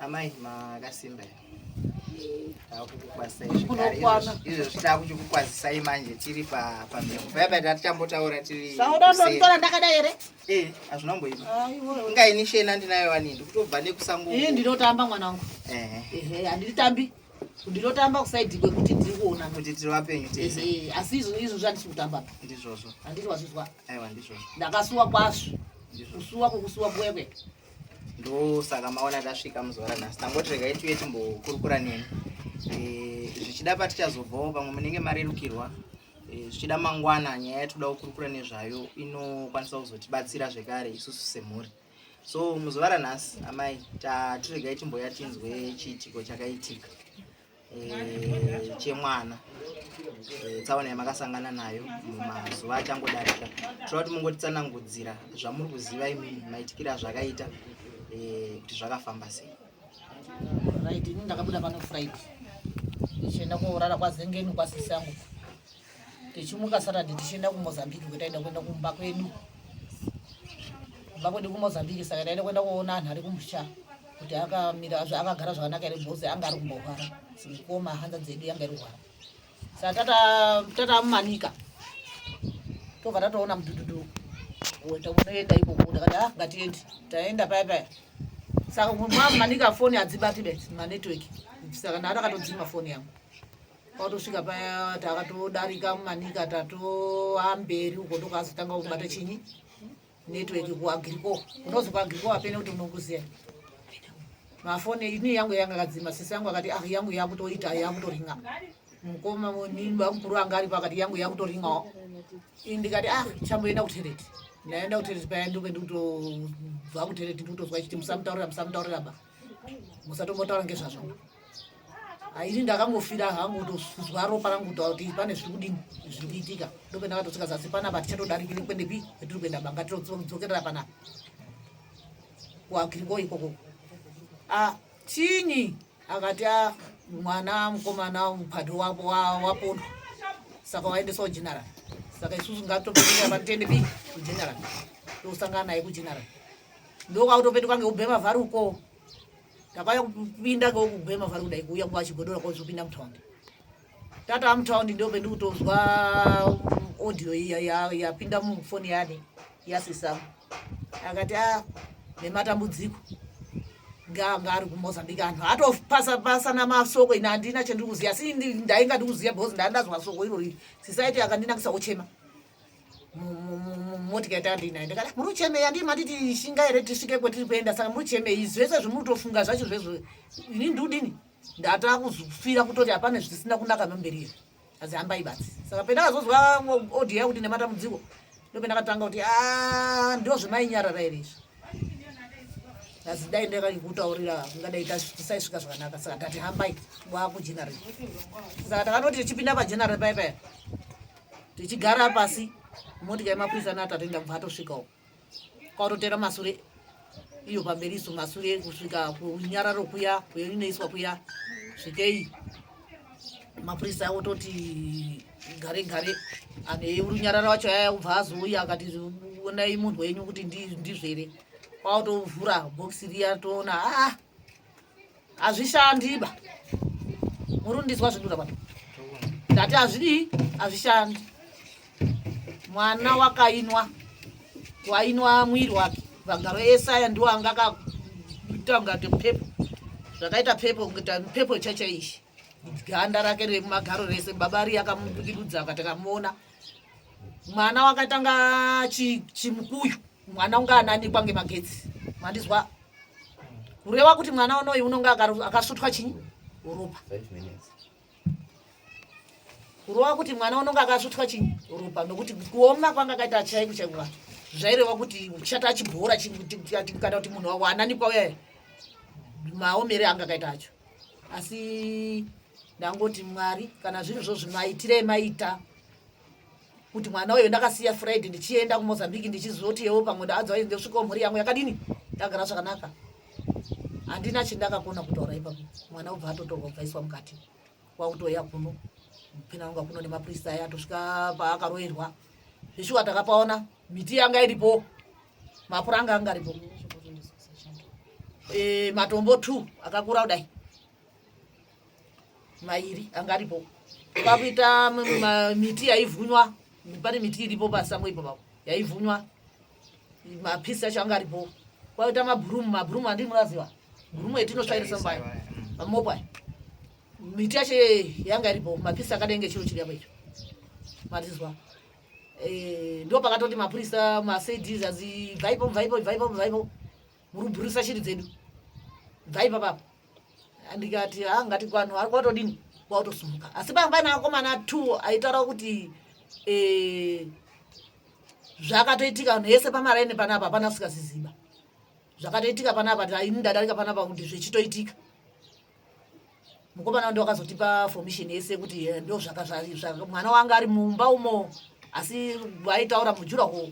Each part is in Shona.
Amai makasimba here? Takukukwazisai zvekare. Izvezvi takuchikukwazisai manje tiri pamhepo. Paya paya tatichambotaura tiri. Sauda ndonitora ndakadai here? Eh, hazvina kumboipa. Inga ini shena ndinayo wani ndikutobva nekusango. Ini ndinotamba mwana wangu. Eh. Ehe, handitambi. Ndinotamba kusaidi kwekuti ndiri kuona. Kuti tiri vapenyu tese. Ehe, asi izvo izvo zvandisi kutamba. Ndizvozvo. Handiti wazvizwa. Aiwa ndizvozvo. Ndakasuwa kwazvo. Kusuwa kwekusuwa kwekwe. Ndosaka maona tasvika muzuva ranhasi tangoti regai tiuye timbokurukura nemi eh, zvichida patichazobvawo pamwe munenge marerukirwa eh, zvichida mangwana nyaya yatinoda kukurukura nezvayo inokwanisa kuzotibatsira zvekare isusu semhuri so muzuva ranhasi amai tatiregai timboya tinzwe chiitiko chakaitika Eh, chemwana eh, tsaona yamakasangana nayo mumazuva achangodarika tinoda kuti mungotitsanangudzira zvamuri kuziva imimi maitikiro azvakaita eh, kuti zvakafamba sei right ini ndakabuda pano friday ndichienda koorara kwazengeni kwasisi angu tichimuka saturday tichienda kumozambique kwetaida kuenda kumba kwedu kumba kwedu kumozambique saka taida kuenda koona anhu ari kumusha kuti akamira akagara zvakanaka here bhozi anga ari kumborwara mukoma hanza dzedu yanga iri kurwara saka tata tatamumanika tobva tatoona mudhudhudhu unoenda ikoko ndakati ah ngatiende taenda paya paya saka mamumanika foni hadzibati be manetwork saka ndakatodzima foni yangu Kwatosvika paya takatodarika mumanika tatoamberi uko ndokazotanga kubata chinyi network kuagriko unozi kuagriko apene kuti unokuziya mafoni ini yangu yanga kadzima sisi yangu akati ah yangu yakutoita yakutoringa mukoma mukuru anga aripo akati yangu yakutoringawo ini ndikati ah chamboenda kutereti ndaenda kutereti paya ndoke ndikutobva kutereti ndikutozwa chiti musamutaurira musamutaurira ba musatombotaura ngezvazvo Ini ndakangofira hangu kutozwa ropa rangu kutaura kuti pane zviri kudini zviri kuitika ndope ndakatosvika zasi panapa tichatodarikiri kuendepi kwetiri kuenda banga totodzokerera panapa kuagiriko ikoko ah, chinyi akati a ah, mwana mukomana muphadho wapondwa saka waendeswa kugeneral saka isusu ngatitopetukira patende pi kugeneral tosangana naye kugeneral ndokautopetuka ngeubhema vharuko Takauya kupinda ngokugwema vari kudai kuuya kwachigodora kwazopinda mutaundi. Tata mutaundi ndo pendikutozwa audio iya yapinda mufoni yane yasisam. Akati ah nematambudziko ngaanga ari kumozambique anhu atopasa pasana masoko ini handina chandiri kuziva asi ndainga ndikuziva because ndandazwa soko irori sisaiti akandinakisa kuchema motika yatandinayo ndikati muri kuchemei andii manditi shinga here tisvike kwetiri kuenda saka muri kuchemei zvese zvimuri kutofunga zvacho zvezvo ini ndudini ndatakuzofira kutoti hapana zvisina kunaka memberi here azi hambai batsi saka pendakazozwa audio yakuti nematambudziko ndopendakatanga kuti ah, ndo zvemainyarara here izvi asi dai ndakakutaurira ungadai tisaisvika zvakanaka saka tati hambai wakujenarei saka takanoti tichipinda pajenarei paya paya tichigara pasi motika yemapurisa natatenda kubva atosvikawo kwatotera masure iyo pamberi isu masure kusvika kunyararo kuya kuinoiswa kuya svikei mapurisa ototi gare gare ane runyararo wacho aya ubva azouya akati onai munhu wenyu kuti ndizvere kwakutovhura bhokisi riya toona ah hazvishandiba murundizwa zvindura baba ndati hazvidii hazvishandi mwana wakainwa wainwa mwiri wake vagaro ese aya ndiwo anga akaita kungati pepo zvakaita pepo kuita pepo chachaishi ganda rake remagaro rese baba riya akamupikidudza akati akamuona mwana wakatanga chimukuyu mwana unga ananikwa ngemagetsi mandizwa kureva kuti mwana unoyi unonga akasvutwa chinyi ropa kureva kuti mwana unonga akasvutwa chinyi ropa nokuti kuoma kwanga akaita chaiko chaiko zvaireva kuti uchata achibhora kana kuti munhu wananikwa uya maomere anga akaita acho asi ndangoti mwari kana zviri zvo zvimaitire maita kuti mwana uyo ndakasiya friday ndichienda kumozambique ndichizoti yewo pamwe ndaadza ndosvikawo mhuri yangu yakadini ndagara zvakanaka handina chindakakona kutaura ipapo mwana ubva atotorwa kubvaiswa mukati kwakutoya kuno mupina wanga kuno nemapurisa aya atosvika paakaroerwa zveshuwa takapaona miti yanga iripo mapuranga anga aripo. E, matombo 2 akakura kudai mairi anga aripo kwakuita miti yaivhunywa pane miti iripo pasango ipo papo yaivhunywa mapisi acho anga aripo kwakuita mabhurumu mabhurumu andii munaziva bhurumu yetinotsvairisa mbayo mamopo ayo miti yacho yanga iripo mapisi akadenge chiro chiri apo icho matizwa eh, ndo pakatoti mapurisa maCDs azi bvaipo bvaipo bvaipo bvaipo muri kubhurisa shiri dzedu bvai papapo ndikati ha ngati kwanhu ari kwatodini kwatosumuka asi panga paine akomana two aitaura kuti eh, zvakatoitika vanhu yese pamaraini panapa hapana usikaziziba zvakatoitika panapa ini ndadarika panapa kuti zvichitoitika mukomana ndo akazotipa formation yese kuti eh, ndo zvaka mwana wanga ari mumba umo asi vaitaura mujuraho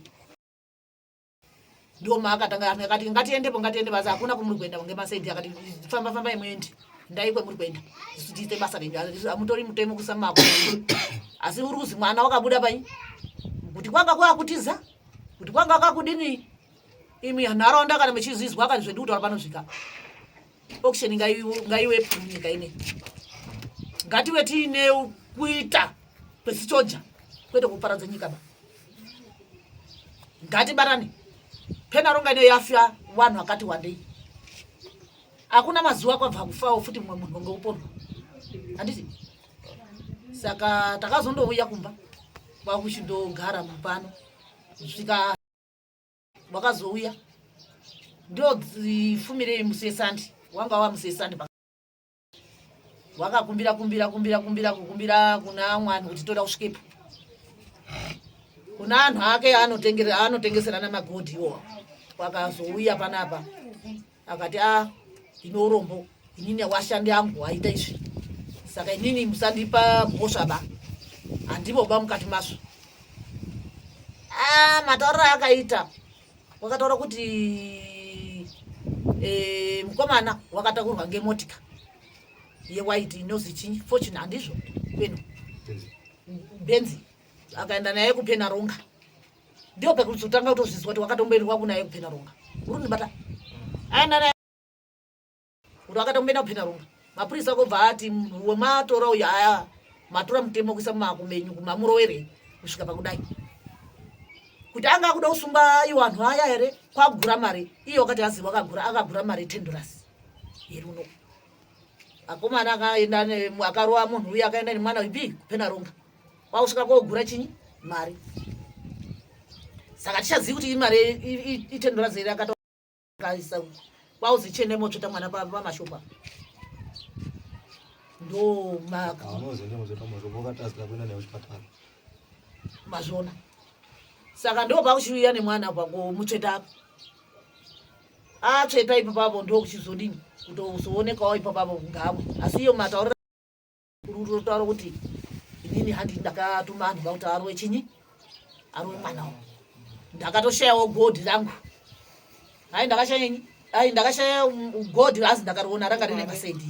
ndo maakatanga akati ngatiendepo ngatiende basa hakuna kumuri kuenda kunge masendi akati famba famba imuende ndai kwemuri kuenda isu tiite basa renyu amutori mutemo kusamako asi uri kuzi mwana wakabuda pai kuti kwanga kwakutiza kuti kwanga kwakudini imi nharaunda kana muchizvizwa kana zvendikuti kutaura panosvika auction ngaiwepo munyika ine ngative tiine kuita kwesichoja kwete kuparadza nyika ba ngatibatane penaronga ine yafya vanhu vakati wandei hakuna mazuva kwabva kufawo futi mumwe munhu wange upondwa handiti saka takazondouya kumba kwakuchindogara mupano kusvika wakazouya ndodzifumirei musi wesandi wanga wa musi wesandi wakakumbira kumbira kumbira kumbira kukumbira kuna mwani kuti toda kusvikepo kuna anhu ake anotengeserana magodhi iwowa wakazouya panapa akati a ah, ndine urombo inini washandi angu waita izvi saka inini musandipa mhosva ba handivo ba mukati mazvo ah, matauriro akaita wakataura kuti e, mukomana wakatakurwa ngemotika yewaiti inozi chinyi fortune handizvo kwenu benzi akaenda naye kupenaronga ndio pekuzotanga kutozvizwa kuti wakatomboendwa kunaye kupenaronga uri kundibata aenda naye kuti wakatomboenda kupenaronga mapurisa akobva ati wematora uyu aya matora mutemo kuisa mumaoko menyu kumamurowerei kusvika pakudai kuti anga akuda kusunga iwo anhu aya here kwagura mari iye wakati azi wakagura akagura mari tendurasi here uno akomana akaenda akarova munhu uye akaenda nemwana uyu bii kupenaronga kwakusvika kogura chinyi mari saka tichazivi kuti imari itendora zere akatokaisa kwauzi chene motsveta mwana pamashopa ndo mazvona saka ndo pakuchiuya nemwana pakomutsveta apo atsveta ipo papo ndokuchizodini kutozoonekawo ipo papo kungamwe asi iyo mataurira Unotaura kuti inini handi ndakatuma anhu vakuti arowe chinyi arowe mwana wangu ndakatoshayawo gold rangu hai ndakashaya nyi hai ndakashaya gold asi ndakariona ranga rine masendi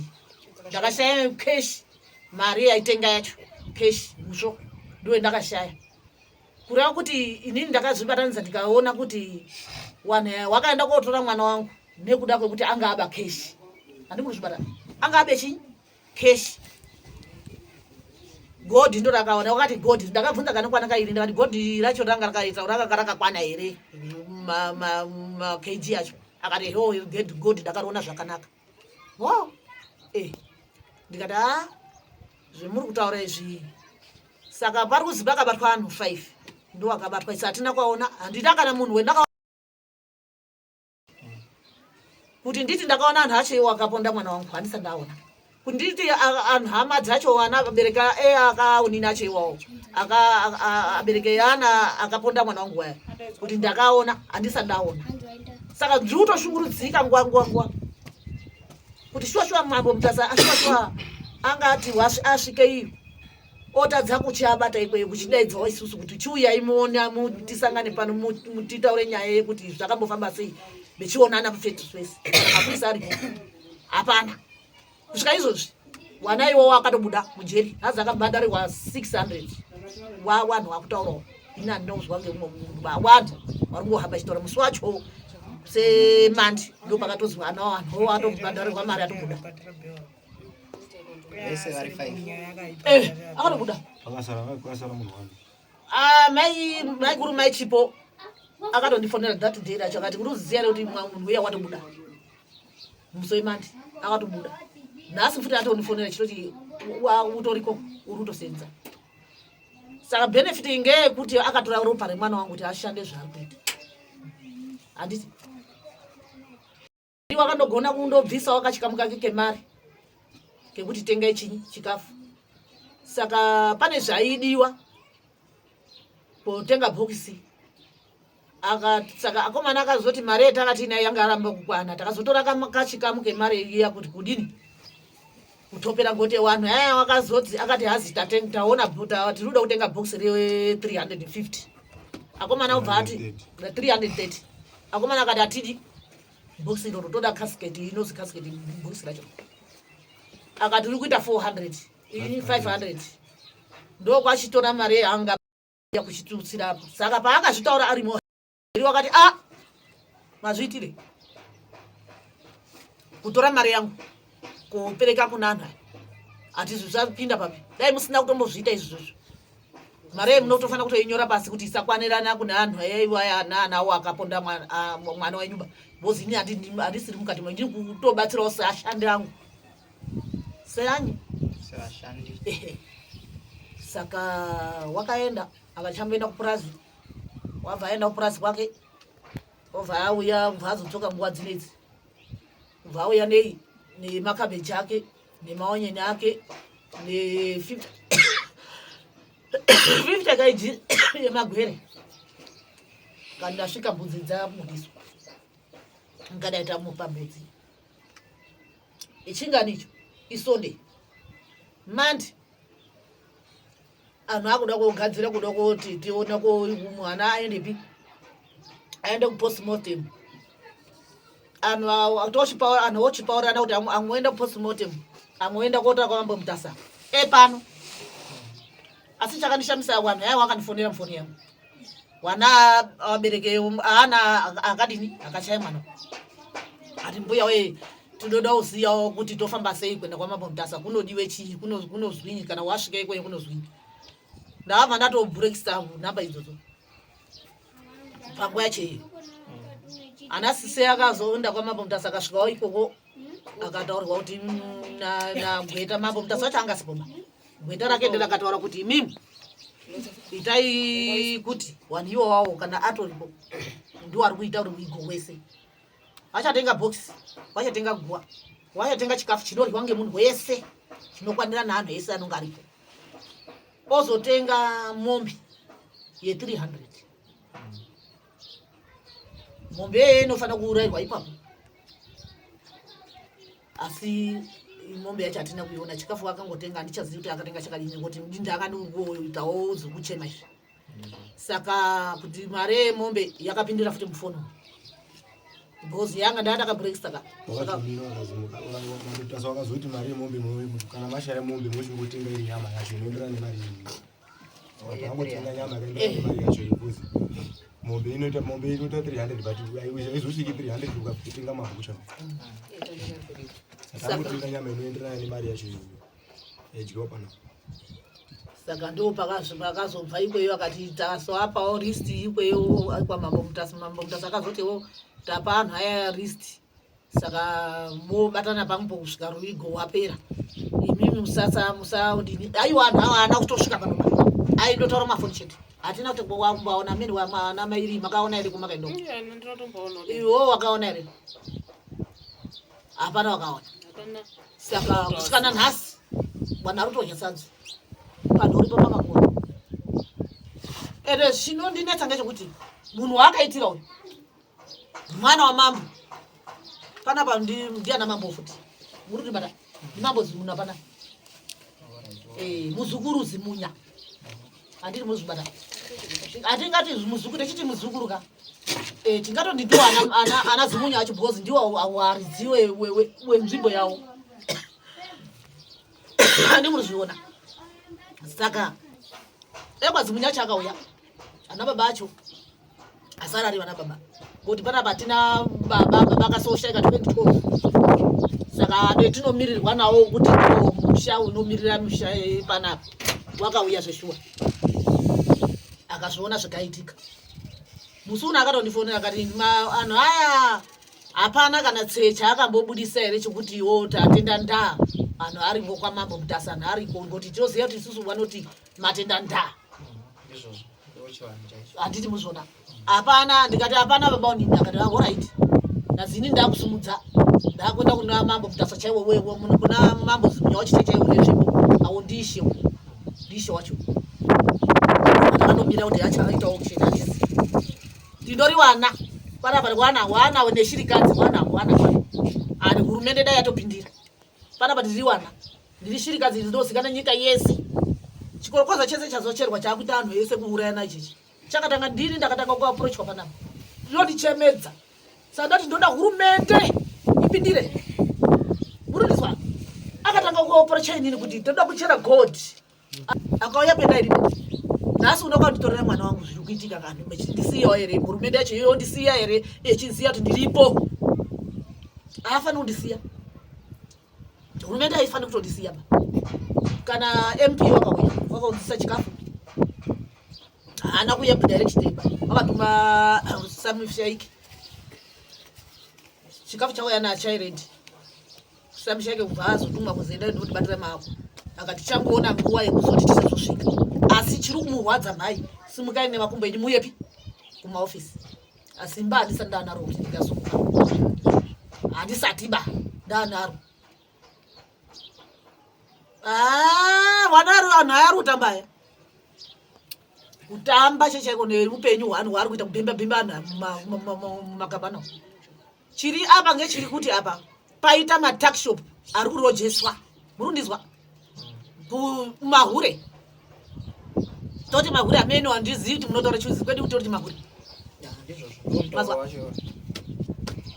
ndakashaya cash mari yaitenga yacho cash musvo ndiwe ndakashaya kureva kuti inini ndakazvibatanidza ndikaona kuti wanhu wakaenda kotora mwana wangu nekuda kwekuti anga aba cash handikuzvibata anga abe chinyi cash god ndo rakaona wakati god ndakabvunza kanokwana kairi ndakati god racho ranga rakaita rakanga rakakwana here makg acho akati ho god ndakariona zvakanaka ho eh ndikati a ah, zvemuri kutaura izvi saka pari kuzi pakabatwa anhu 5 ndo akabatwa isi hatina kwaona handina kana munhu wendaka kuti nditi ndakaona anhu acho iwo akaponda mwana wangu handisa ndaona kuti nditi anhu hama dzacho ana abereka e akaonini acho iwawo abereke ana akaponda mwana wangu waya kuti ndakaona handisa ndaona saka ndiri kutoshungurudzika nguva nguva nguva kuti shuwa shuwa mambo mutasa shuwa shuwa anga ati asvike iyo otadza kuchiabata ikweyo kuchidaidzawo isusu kuti chiuyai muone tisangane pano mutitaure nyaya yekuti zvakambofamba sei vechionana muface to face kana mapurisa aripo hapana kusvika izvozvi wana iwowo akatobuda mujeri hazi akabhadharirwa 600 wawanhu wakutaurawo ini handina kuzwa ngeumwe vanhu vari kungohamba chitaura musi wacho Semandi ndo pakatozwa ana vanhu atobhadharirwa mari atobuda. Vese vari 5. Eh, akatobuda. Pakasara kwasara munhu wani. Ah, mai maiguru mai Chipo akatondifonera that day racho akati unoziva here kuti munhu uya watobuda musi wemandi akatobuda nhasi futi atondifonera chitoti utoriko uri kutosenza. Saka benefit ngeyekuti akatora ropa remwana wangu kuti ashande zvaari kuita. Handiti wakandogona kundobvisawo kachikamu kake kemari kekuti tengai chinyi chikafu. Saka pane zvaidiwa kutenga bhokisi. Saka akomana akazoti mari yetakati inayo yanga aramba kukwana, takazotora kachikamu kemari iya kuti kudini kutopera gote wanhu aya. Wakazoti akati hazi taona tiri kuda kutenga bhokisi re 350. Akomana obva ati 330. Akomana akati hatidi bhokisi iroro, toda casket inozi casket bhokisi racho. Akati uri kuita 400, ini 500. Ndokwachitora mari yanga kuchitutsirapo. Saka paakazvitaura arimo wakati a mazviitire kutora mari yangu kupereka kuna anhu aya, hatizvi zvapinda papi? Dai musina kutombozviita izvozvo, mari iyi munotofanira kutoinyora pasi kuti isakwanirana kune anhu aiwaya naanawo akaponda mwana wenyumba, because ini handisiri mukati mwe, ndiri kutobatsirawo seashandi angu seanyi. Sevashandi. Ehe. Saka wakaenda akachamboenda kupurazi, wabva aenda kupurazi kwake, obva auya, ubva azodzoka nguva dzinedzi, ubva auya nei nemakabheji ake nemaonyeni ake ne 50 50 kg yemagwere. Kana ndasvika mbudzi dzamudiswa, ngadai tamupa mbudzi ichingani icho isonde mandi anhu akuda kugadzira kuda kuti tione ko mwana aendepi, aende kupostmortem. Anhu anhu ochipaurana kuti amwe oenda kupostmortem, amwe oenda kotora kwamambo Mutasa epano. Asi chakandishamisa, vanhu aya wakandifonera mufoni yangu, wana abereke aana akadini akachaya mwana, ati mbuya wee, tinoda kuziyawo kuti tofamba sei kuenda kwamambo Mutasa, kunodiwe chii, kunozwinyi, kana wasvika ikweyo kunozwinyi. Ndakabva ndatobhurekisa nhamba idzodzo panguva yacho iyo. Ana sise akazoenda kwamambo Mutasa, akasvikawo ikoko akataurirwa kuti nagweta mambo Mutasa wacho angasipoba, gweta rake nderakataura kuti imimi itai kuti wanhu iwo wawo kana atoripo ndiwo ari kuita kuti muigo wese vachatenga bhokisi, vachatenga guwa, vachatenga chikafu chinoryiwa ngemunhu wese chinokwanira naanhu ese anonge aripo, ozotenga mombe ye300. Mombe iyeye inofanira kuurayirwa ipapo, asi mombe yacho hatina kuiona. Chikafu akangotenga, handichazivi kuti akatenga chakadini, kuti ndakandingoitawo zvekuchema izvi. Saka kuti mari yemombe yakapindira futi mufoni because yanga ndaa ndakabrekista ka. Mutasa wakazoti mari yemombe kana mashaya mombe mochingotenga iri nyama yacho inoenderana nemari iyi. Angotenga nyama yakaenderana nemari yacho because mombe inoita 300 but haizosviki 300 ukatenga mabhucha. Saka angotenga nyama inoenderana nemari yacho iyoyo yaidyiwa panapa. Saka ndo pakazobva ikweyo akati tasoapawo list ikweyo kwamambo Mutasa. Mambo Mutasa akazotiwo tapa anhu aya list, saka mobatana pamwepo kusvika ruigo wapera. Imimi musasa musadini. Aiwa, anhu awa haana kutosvika panopa, aindotaura mafoni chete. Hatina kuti wambaona mini ana mairi makaona here kumakaendo? Iwo wakaona here? Hapana wakaona. Saka kusvika nanhasi bwana ari kutodya sadza panhoripo pamakura. Ende chinondinetsa ngechekuti munhu waakaitira uyu mwana wamambo panapa ndiana mambo futi muri kutibata ndimambo Zimunya pana. Eh, muzukuru Zimunya, handiri muzvibata, hatingati muzukuru techiti muzukuru ka. Eh, tingatoti ndiwo ana Zimunya acho because ndiwo waridzi wenzvimbo yavo, handi muzviona? Saka ekwaZimunya acho akauya ana baba acho asara ari vana baba. Ngokuti panapa hatina baba, baba akasoshaika 2012. Saka tinomirirwa nawo kuti ndiwo musha unomirira musha panapa. Wakauya zveshuwa. Akazviona zvikaitika. Musi uno akatondifonera akati anhu aya hapana kana tsecha akambobudisa here chekuti iwo tatenda ndaa anhu ariko kwamambo Mutasa, anhu ariko ngokuti tinoziva kuti isusu vanoti matenda ndaa. Handiti muzvona hapana. Ndikati hapana baba unini. Akati alright, nazini ndakusumudza ndakuenda kuna mambo Mutasa chaiwo wewo kuna mambo Zimunya wacho chaiwo nenzvimbo awo ndishe ndishe wacho ndakanomira kuti achaita auction handisi ndindori wana panapa wana wana neshirikadzi wana wana wana ani hurumende dai yatopindira panapa tiri wana ndiri shirikadzi ndinozikana nyika yese. Chikorokoza chese chazocherwa chaakuita anhu ese kuurayana ichichi chakatanga ndini ndakatanga kuaproachwa panapa ndinondichemedza. Saka ndati ndoda hurumende ipindire. Murundiswa akatanga kuaproacha inini kuti ndoda kuchera gold. Akauya pendairi nhasi unoka kunditorera mwana wangu. Zviri kuitika kanhu mechindisiyawo here? Hurumende yacho yondisiya here ichiziva kuti ndiripo? Haafaniri kundisiya. Hurumende haifaniri kutondisiya ba. Kana MP wakauya wakaunzisa chikafu, haana kuuya direct ba, wakatuma Sami Shaik. Chikafu chauya nachairedi Sami Shaik kubva azotumwa kuzoenda ndondibatira maako. Akati changoona nguva yekuzoti tisazosvika, asi chiri kumurwadza mhai, simukai nemakumbo enyu muyepi kumaofisi. Asi mba handisati ndaanaro kuti ndingasumuka, handisati ba ndaanaro. Wana anhu aya ari kutamba aya, kutamba chaiko neupenyu hwanhu hwaari kuita, kubhemba bhemba anhu mumakabana. Chiri apa ngechiri kuti apa paita matuckshop ari kurojeswa, murundizwa mahure. Toti mahure ameno, handizivi kuti munotaura chiuzi kwedu kuti toti mahure.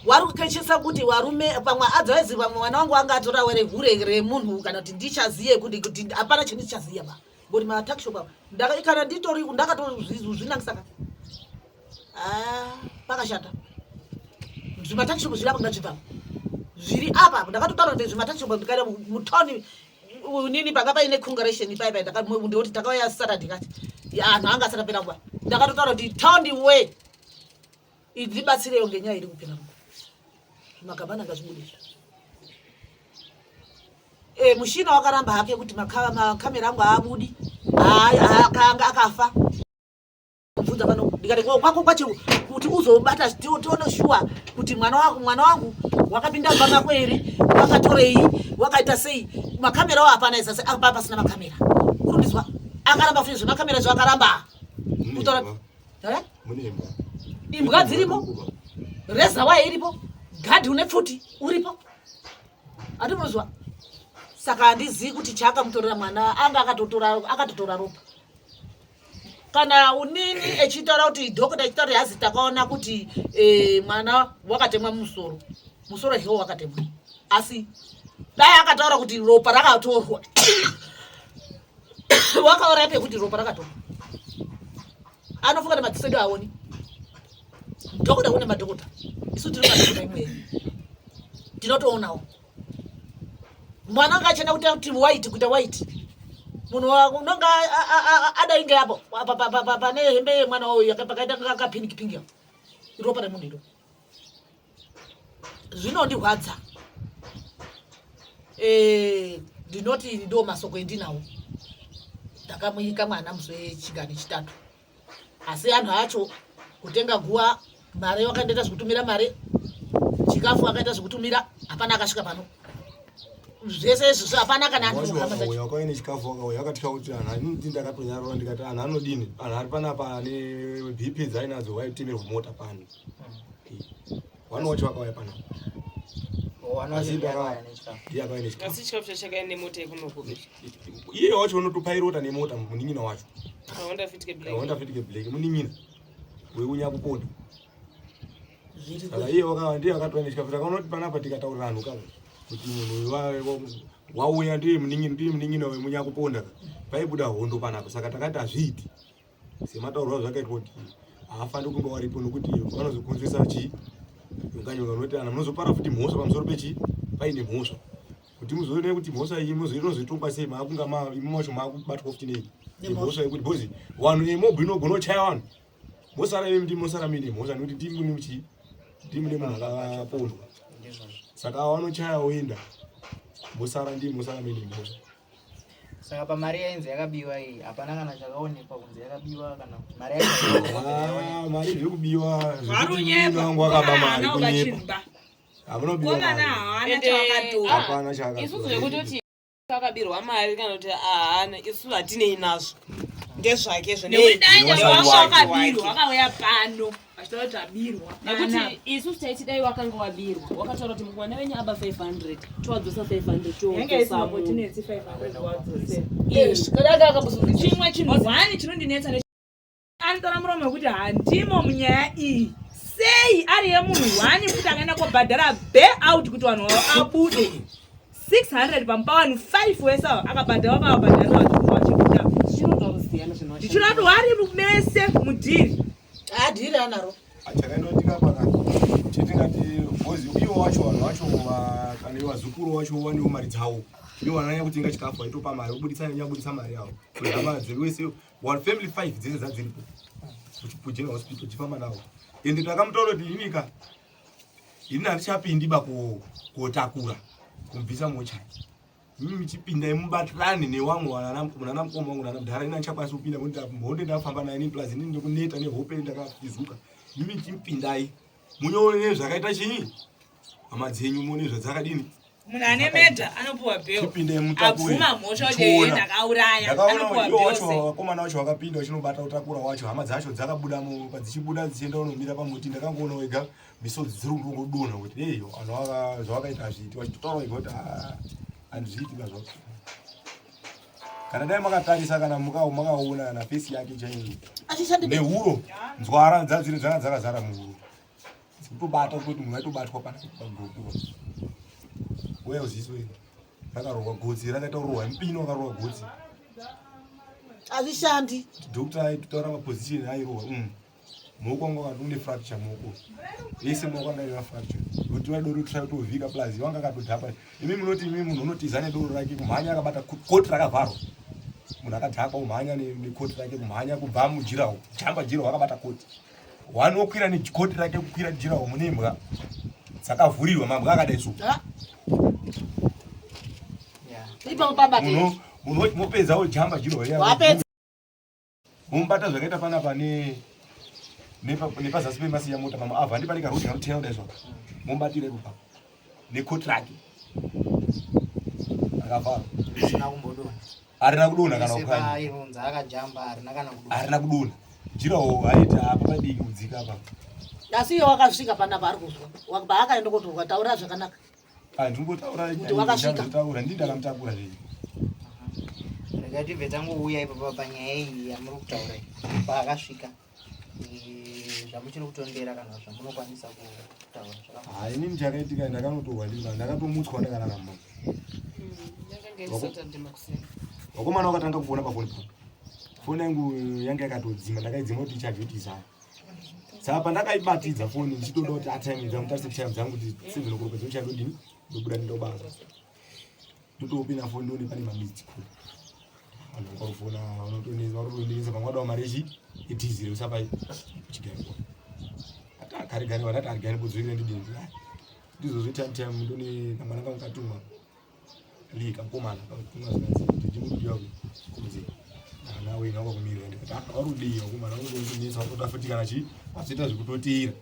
Wari kukechesa kuti varume pamwe adzaizi pamwe mwana wangu anga atora were hure remunhu kana kuti ndichaziye kuti hapana chindichaziya ba ngoti matuckshop apa kana nditori ndakatozvinangisa ka. Ah, pakashata. Zvimatuckshop zviri apa ngazvibva zviri apa. Ndakatotaura kuti zvimatuckshop ndikaenda mutauni nini panga paine congregation pai pai ndoti takauya Saturday kati anhu anga asati apera kuba. Ndakatotaura kuti taundi way ndibatsirewo ngenyaya iri kupera zvimakabana ngazvibudiswa. Mushina wakaramba hake kuti makamera angu haabudi, akanga akafa. Bvunza pano ndikati kwako kwacho kuti uzobata tione shuwa kuti mwana wangu mwana wangu wakapinda mumba mako here, wakatorei, wakaita sei? Makamera awo hapana isase apa pasina makamera urundizwa. Akaramba futi zvemakamera zvo, akaramba kutaura. Imbwa dzirimo, reza waye iripo, gadhi une pfuti uripo, handimunozwa. Saka handizivi kuti chaakamutorera mwana anga akatotora ropa kana unini echitaura kuti dhokota echitaura kuti hazi takaona kuti mwana wakatemwa musoro. Musoro hewo wakatemwa, asi dai akataura kuti ropa rakatorwa, wakauraya pekuti ropa rakatorwa. Anofunga kuti madziso edu aoni dhokota? Kune madhokota, isu tiri madhokota imwe tinotoonawo. Mwana anga achena kuita kuti white, kuita white. Munhu unonga adainge apo pane hembe yemwana uyu pakaita kapinki pinki, ropa remunhu iro. Zvinondirwadza. Ndinoti ndo masoko endinawo. Ndakamuika mwana musi wechigani chitatu, asi anhu acho kutenga guwa mari wakandoita zvekutumira mari, chikafu akaita zvekutumira, hapana akasvika pano. Zvese izvozvo hapana kana anhu hama dzacho. Wakauya nechikafu, wakauya akatya kuti anhu anoti. Ndakatonyarara ndikati anhu anodini? Anhu ari panapa ane BP dzainadzo, waitemerwa mota pano. Vano wacho vakauya panapa. Asi ndiye akauya nechikafu. Asi chikafu chachakauya nemota yekunoko? Iye wacho unotopairota nemota, munin'ina wacho. Honda Fit Black. Honda Fit Black, munin'ina wekunyakuponda. Saka iye ndiye akatouya nechikafu. Takaona kuti panapa tikataurira anhu kaka kuti munhu wauya ndiye munin'ina wemunyakuponda ka, paibuda hondo panapa. Saka takati hazviiti sematauriro azvakaitwa kuti haafaniri kunge waripo nokuti vanozokonzeresa chii nyonganyonga nokuti ana munozopara futi mhosva pamusoro pechii paine mhosva kuti muzoone kuti mhosva iyi inozoitongwa sei maakunga imi macho maakubatwa futi nei nemhosva yekuti bhozi vanhu yemobhu inogona kuchaya vanhu mosara imi ndi mosara muine mhosva nekuti ndimi mune chii ndimi mune munhu akapondwa saka vanochaya woenda mosara ndimi mosara muine mhosva. Saka pamari yainzi yakabiwa iyi hapana kana chakaonekwa kunzi yakabiwa kana kuti mari yacho ah, mari zvekubiwa zvekuti wangu akaba mari kunyepa hamuna kubiwa mari hapana chakatora isusu zvekutoti akabirwa mari kana kuti ahana isu hatinei nazvo ndezvake nekuti dai wanga wakabirwa wakauya pano vachitaura kuti abirwa nekuti isusu taiti dai wakanga wabirwa wakataura kuti mwana wenyu aba 500 towadzosa 500 towadzosa chimwe chinhu one chinondinetsa Anotora muromo wekuti handimo munyaya iyi. Sei ari yemunhu one futi akaenda kobhadhara bail out kuti vanhu abude 600 pamupa vanhu 5 wese ava akabhadhara vakabhadhara vachibuda. Ndichireva kuti wari mese mudhiri. Adhiri anaro. Chakaendotika pakati chetingati bhozi iwo wacho vanhu vacho kana vazukuru wacho wanewo mari dzavo iwo vananyanya kutenga chikafu vaitopa mari vobuditsa nyabuditsa mari yavo hama dzewese One family five dzese dzadziripo kuGeneral Hospital chifamba nawo ende takamutaura kuti inika ini handichapindi ba kotakura kumubvisa mochari imi michipinda mubatirane newamwe nana mukoma wangu nana mudhara ini handichakwanisi kupinda mhonde ndafamba naye ini plus ini ndikuneta nehope ndakafizuka imi michipindai munyoone zvakaita chinyi hama dzenyu muone zvadzakadini munhu ane meda anopuwa bhilipinde abvuma mhosva kuti ndakauraya anopuwa bhil wacho vakomana wacho vakapinda vachinobata utakura wacho hama dzacho dzakabudamo padzichibuda dzichienda unomira pamuti ndakangoona wega misodzi dziri kungongodonha kuti ei vanhu zvavakaita hazviiti vachitotaura wega kuti ah, handizviiti bazvako kana dai makatarisa kana makaona kana fesi yake chaiyo nehuro nzwara dzadziri dzanga dzakazara muhuro Kutobata kutoti munhu aitobatwa pana pagoko. Wewe ziso iri rakarohwa gotsi rakaita kurohwa mupini wakarohwa gotsi. Hazvishandi. Doctor aitotaura maposition airohwa. Mm. Muoko wangu wakati une fracture muoko. Yese muoko wanga ine fracture. Kuti waida kuti try kutovhika plus wanga akatodhakwa. Imi munoti imi munhu unotiza nedoro rake kumhanya akabata koti rakavharwa. Munhu akadhakwa kumhanya nekoti rake kumhanya kubva mujira jamba jira wakabata koti. One wokwira nejikoti rake kukwira jira mune imbwa dzakavhurirwa mambwa akadai so. Munhu mopedza wojamba jira wapedza mumubata zvakaita panapa ne nepazasi pemasiya mota pama avha ndi pane karodi kanotera kudai so mubatire ipo papo nekoti rake akavharwa Harina kudonha kana kupwanya. Pairunza akajamba harina kana kudonha. Harina kudonha. Jirawo aita apa padiki kudzika apa. Asi iye wakasvika panapa ari kuzwa. Wakabva akaenda kotorwa taura zvakanaka. Ah ndingotaura kuti wakasvika. Taura ndini ndakamutakura zvenyu. Rega tibve tangouya ipapa panyaya iyi yamuri kutaura iyi. Paakasvika. Eh, zvamuchiri kutondera kana zvamunokwanisa kutaura ah, inini chakaitika ndakanotorwa ndima ndakatomutswa ndakarara mumba vakomana vakatanga kufona pafoni pangu foni yangu yanga yakatodzima ndakaidzima kuti ichaje kuti izaa saka pandakaibatidza foni ndichitoda kuti atime dzangu tarise time dzangu kuti seven o'clock dzochaya ndodini ndobuda ndobasa ndotopinda foni ndione pane mamidzi kule vanhu vakarufona vanotonetsa varikutonetsa pamwe vadawo mari yechi yedhiziri usapai chigariko ati agare gare vanati arigare mbodzokera ndidini ndizvozvo time time ndone kamwana kangu katumwa li kamukomana katumwa zvikanzi kuti ndimurikudiwa kunze ana wena wakakumirira ndikati ah varudii vakomana vanotonetsa vakutoda futi kana chii vazoita zvekutoteera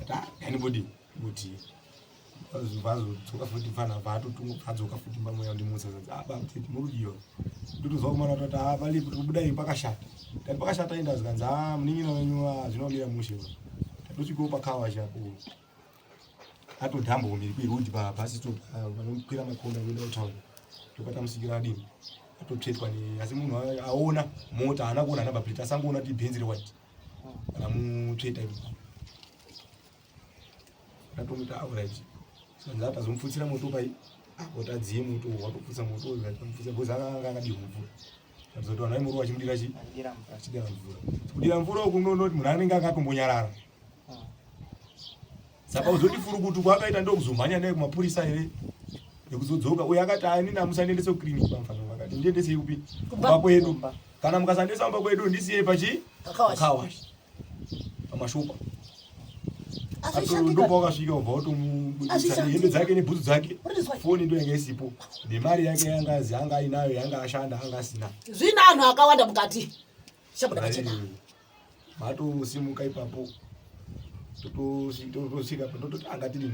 ati ah gani mbodii kuti vazodzoka futi mfana vatotadzoka futi mba mweya ndimutsa zanzi ah baba tete murudiwa ndotozwa kumana tati ah palipo tikubuda iyi pakashata tati pakashata inda zikanzi ah munin'ina wenyu ah zvinomira mushe tatosvikawo pakawa chapo atodhamba kumiri kweroad pabus stop panokwira makombi akuenda kutown topatamusikira adini atotsvetwa asi munhu aona mota haana kuona number plate asangoona kuti ibhenzi rewhite kana mutsveta ipapo ndatomuti auright sanzi atazomupfutsira moto pai apo tadziye moto watopfutsa moto uyu atamupfutsa because akanga akadirwa mvura. Taridza kuti vanhu vaimurova vachimudira chi achidira mvura. Kudira mvura uku unonoti munhu anenge akatombonyarara. Saka uzoti furukutu kwaakaita ndokuzomhanya naye kumapurisa here nekuzodzoka uyo akati ah, inini amusandiendese kuclinic pamufana akati ndiendesei kupi kumba kwedu kana mukasandiendesa kumba kwedu ndisiyei pachi pakawashi pamashopa ndopawakasvika ubva watomubudisa hembe dzake nebhutsu dzake foni ndo yanga isipo nemari yake yanga azi anga ainayo yanga ashanda anga asina zvina anhu akawanda mukati chabuda pachena matosimuka ipapo totosvika tototi anga tiri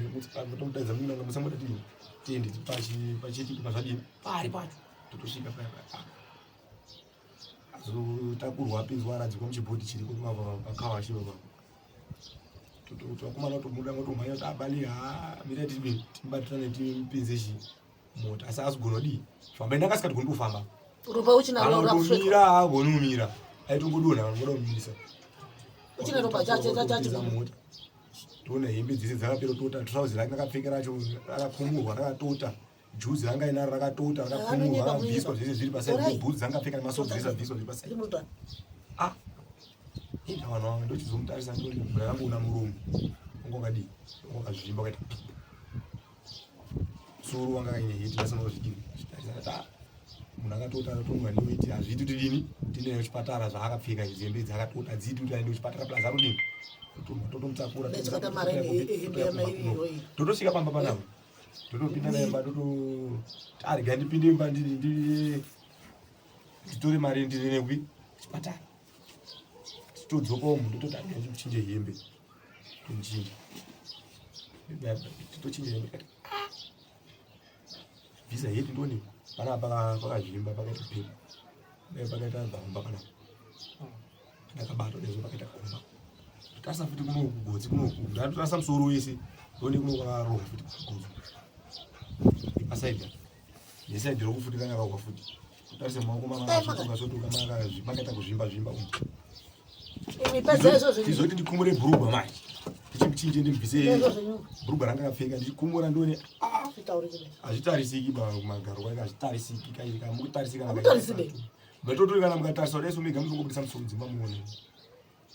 tototaidza munanga musangoda tiri tiende pachiti pazvadini pari pacho totosvika paya paya azotakurwa apinzwa aradzikwa muchibhodhi chiriko pakawashi baba vakomana tomuda ngotomhanya kuti abali ha mira tibi timubatirane timupinze chi mota asi azogona kudii famba ende akasikati goni kufamba ropa uchina ropa kumira haagoni kumira aitongodonha vanoda kumisa uchina ropa chacho chacho mota toona hembe dzese dzakapera tota trouse rake rakapfeka racho rakakumurwa rakatota juzi ranga inaro rakatota rakakumurwa rakabviswa zvese zviri pasaidi bhutsu dzanga apfeka nemasokisi zvese abviswa zviri pasaidi ah ina vanhu ava ndochizomutarisa ndoti mvura yangu una muromo wanga wakadii wanga wakazvimba wakaita musoro wanga kaine heti ndasina kuzvidini zvitarisa ah munhu akatota akatonwa neweti hazviiti kuti dini tiende kuchipatara zvaakapfeka idzi hembe idzi akatota hadziiti kuti aende kuchipatara plus arudini totomutakura totosvika pamba panapa totopinda naye mba toto arega ndipinde mba nditore mari ndiri nekupi chipatara totodzoka umu ndototi arega ndichinje hembe tochinja tochinja hembe kati ah! bvisa heti ndoni panapa pakazvimba pakaita pepa pakaita gomba panapa ndakabata daizo pakaita gomba tarisa futi kuno kugotsi kuno ndatotarisa musoro wese ndone kuno kwakarohwa futi kugotsi ipasaidi nesaidi rokufuti kakarohwa futi tarise maoko makasvotoka makaita kuzvimba zvimba umu tizoti ndikumure bhurugwa manje ndichimuchinje ndimubvise bhurugwa ranga kapfeka ndichikumura ndione ah, hazvitarisiki ba kumagaro kwake hazvitarisiki kamukutarisika Matotori kana mukatarisa kudai so mega munongobudisa musodzi mamuone.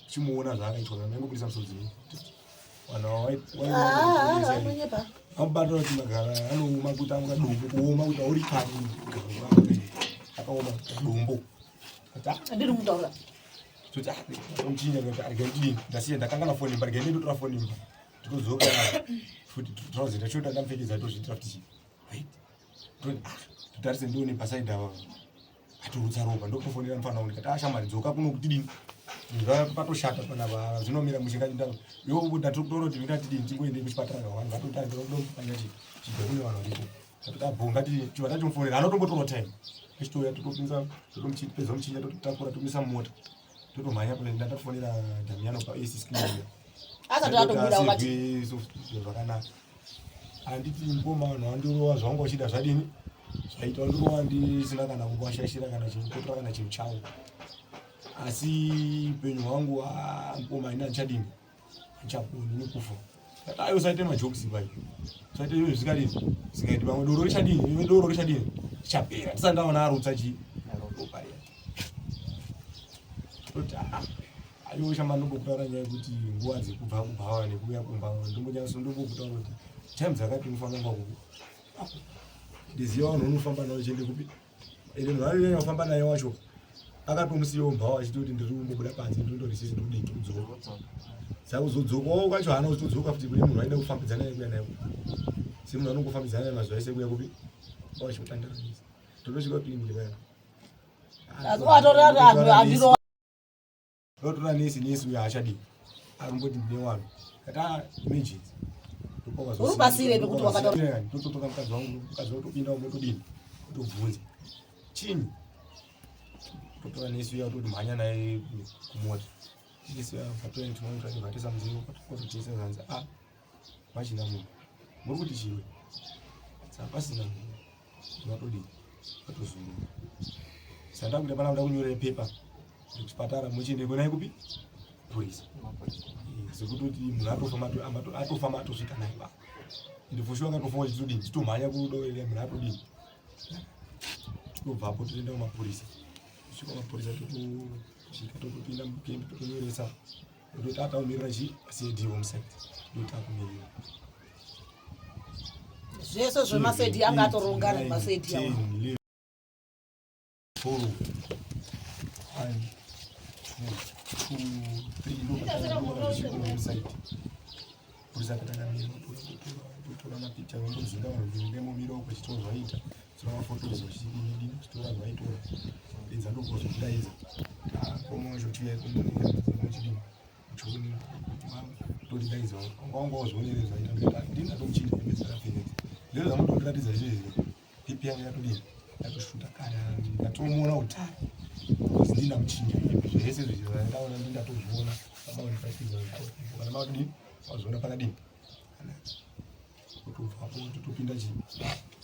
Chimuona zvaakaitwa kana mangobudisa musodzi. Vanhu ava vamubata kuti magara anooma kuti anga dombo kuoma kuti auri pari akaoma dombo. Ndiri mutaura. Toti ah ndomuchinja ndikati arega ndidini ndasiya ndakangana foni imba rega ndotora foni imba. Ndotodzoka futi trouser ndachota ndamupfekedza tozviitira futi chii. Right. Ah, totarise ndione pasaidi ava atorutsa ropa ndokutofonera mufana wangu ndikati ashamwari ah, dzoka kuno kuti dini patoshata panapa zvinomira mushe yo ndatokutora kuti ndingatidini tingoende kuchipatara kavanhu vatotaridza chibva kune vanhu varipo tatoti abho ngati chiva tachomufonera anotombotorwa time achitouya totopinza totomupedza muchinja tototakura tomisa mumota totomhanya ndatofonera Damiano pa AC screen asati atobuda wakati zvakanaka handiti mukoma vanhu vandirova zvavanga uchida zvadini zvaita vandirova ndisina kana kuvashaishira kana chinhu kotora kana chinhu chavo asi upenyu hwangu ah, mukoma ini handichadini handichaponi nekufa ayo usaite majokes pai usaite izvo zvisikadini zvingaiti pamwe doro richadini doro richadini richapera ndisati ndaona arutsa chii ropa riya toti ah, ayo shamba ndombokutaura nyaya yekuti nguva dzekubva kubhawa nekuuya kumba ndombonyatso ndombokutaura kuti time dzakati unofanira kunga kuku ndiziva vanhu unofamba navo chiende kupi ende munhu anonyanya kufamba naye wacho akatomusiyawo mbhawa achiti kuti ndiri kumbobuda panze ndindorisisi ndikudii ndikudzoka saka kuzodzokawo kwacho haana kuzotodzoka futi kune munhu aida kufambidzana naye kuya naye semunhu anongofambidzana naye mazuva ese kuya kupi wachikutandaranisa totosvika kuclinic paya Ndotora nesi nesi uyo haachadii arikumboti ndine wanhu kati ah emergency Uri pasire pekuti wakataura. Ndototora mukadzi wangu mukadzi wangu topinda umo todini tobvunza chinyi totora nesi uya toti mhanya naye kumota nesi uya vatora tinoita vatisa muzivo kwatotisa zanzi ah vachina munhu muri kuti chiwe saka pasina munhu vatodii vatozorora saka ndakuita pana kuda kunyorera pepa kuchipatara muchiende konai kupi purisa sekutoti munhu atofamba atosvika naye ba ende for sure akatofa achitodii titomhanya kudoele munhu atodii tobvapo totoenda kumapurisa. Tosvika mapurisa totosvika totopinda mukembi totonyoresa tototi ataumirira chi cid homesite ndotakumirira Zvese zvemaseti anga atorongana nemaseti awo. 4 1 2 3 ndopatasvika purisa patakamira totora mapicha vambozinga vanhu kuti ndemomira uko chitora zvaita tora mafotos vachidini chitora zvaitora edza ndokuzokudaidza takoma wacho chiuya kuchidini uchioni totidaidza wanga wanga wazvionere zvaita ndikati ndini ndatomuchinja hembe dzakapfekedza ndizvo zvamutondiratidza izvezvi BP yangu yatodini yatoshuta kare ndatomuona kuti because ndini ndamuchinja hembe zvese zvezvandaona ndini ndatozviona baba kana makudini wazviona pakadini kutobvapo totopinda chii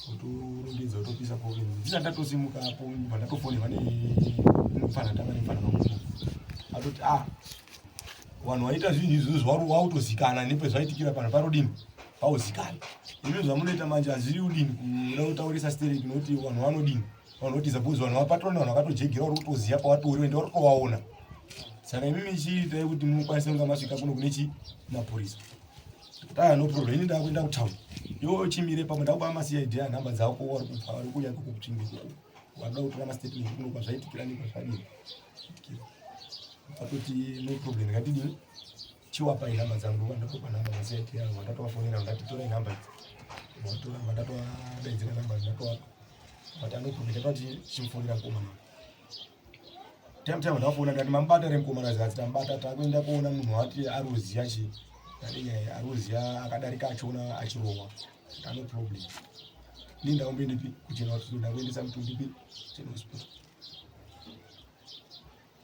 kutorongedza kutopisa koke ndisati ndatosimuka apo ndibva ndatofonerwa nemupfana tanga nemupfana wangu atoti ah vanhu vaita zvinhu izvozvo wautozikana nepezvaitikira pano parodini pauzikana imi zvamunoita manje hazviri udini kuda kutaurisa stereki nokuti vanhu vanodini vanotiza because vanhu vapatrona vanhu vakatojegera vari kutoziva pawatori ende vari kutovaona saka imimi chiitai kuti mukwanise kunga masvika kuno kune chi mapurisa aya no problem ini ndakuenda kutown iwe chimire pamwe ndakupa macid a nhamba dzako wari kubva vari kuuya kukutsvimbi wakuda kutora mastatement kuno kwazvaitikira nekwazvadini atoti no problem ngatidini chiwapai nhamba dzangu ndova ndatopa nhamba macid yangu ndatovafonera ndati torai nhamba idzi vatora ndatovadaidzira nhamba ndatovapa but anoprofita tati chimufonera mukomana time time ndafona ndati mamubata re mukomana zati tambata takuenda kuona munhu wati aruziya chi ndati aruziya akadarika achiona achirohwa ano problem ni ndaumboendepi kuchena hospital ndakuendesa mutumbi pi chena hospital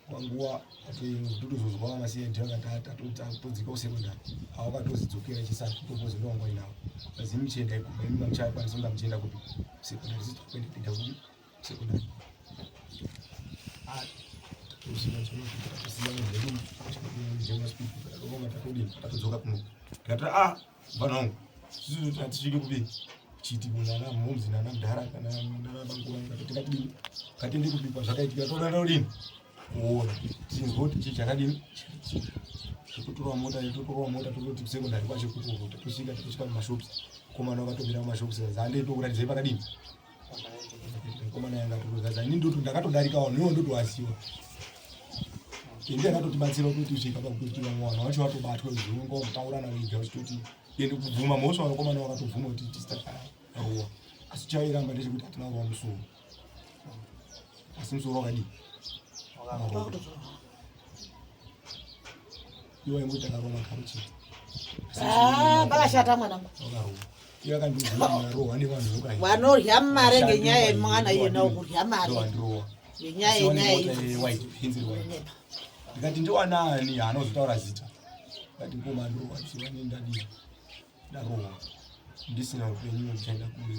kwanguva totozozwa masiyedi vakati tatodzika kusekondari avo vakatozidzokera chisati totozi ndowangwa inawo vazivi muchienda ikoko imi mamuchakwanisa kunga muchienda kupi sekondari sisi takuenda kuenda kupi sekondari tatodzoka kuno tikati a vanhu vangu isusu hatisvike kupi chiti nana momzi nana mudhara kana nana bangura tikatidini ngatiende kupi kwazvakaitika toda todini kuona tinzwa kuti chii chakadini totorwa mota totorwa mota tototi kusekondari kwacho kukoko tatosvika tatosvika mumashops komana vakatobira mumashops zande tokuratidzai pakadini komana yanga totozaza ini ndoto ndakatodarika vanhu iwo ndotovaziva ende akatotibatsira kuti tisvika pakuti vamwe vanhu vacho vatobatwe zviunga kutaurana vega vachitoti ende kubvuma mhosva vakomana vakatobvuma kuti tisitakarowa asi chairamba ndechekuti hatina kurova musoro asi musoro wakadii iwe waingoti takarova magaro chete ah, pakashata mwanangu vanorya mare ngenyaya yemwana iyena kurya mare ngenyaya yenyaya ndikati ndiwanani haana kuzotaura zita ndati ngoma ndorwadziwa nendadii ndarohwa ndisina upenyu ndichaenda kure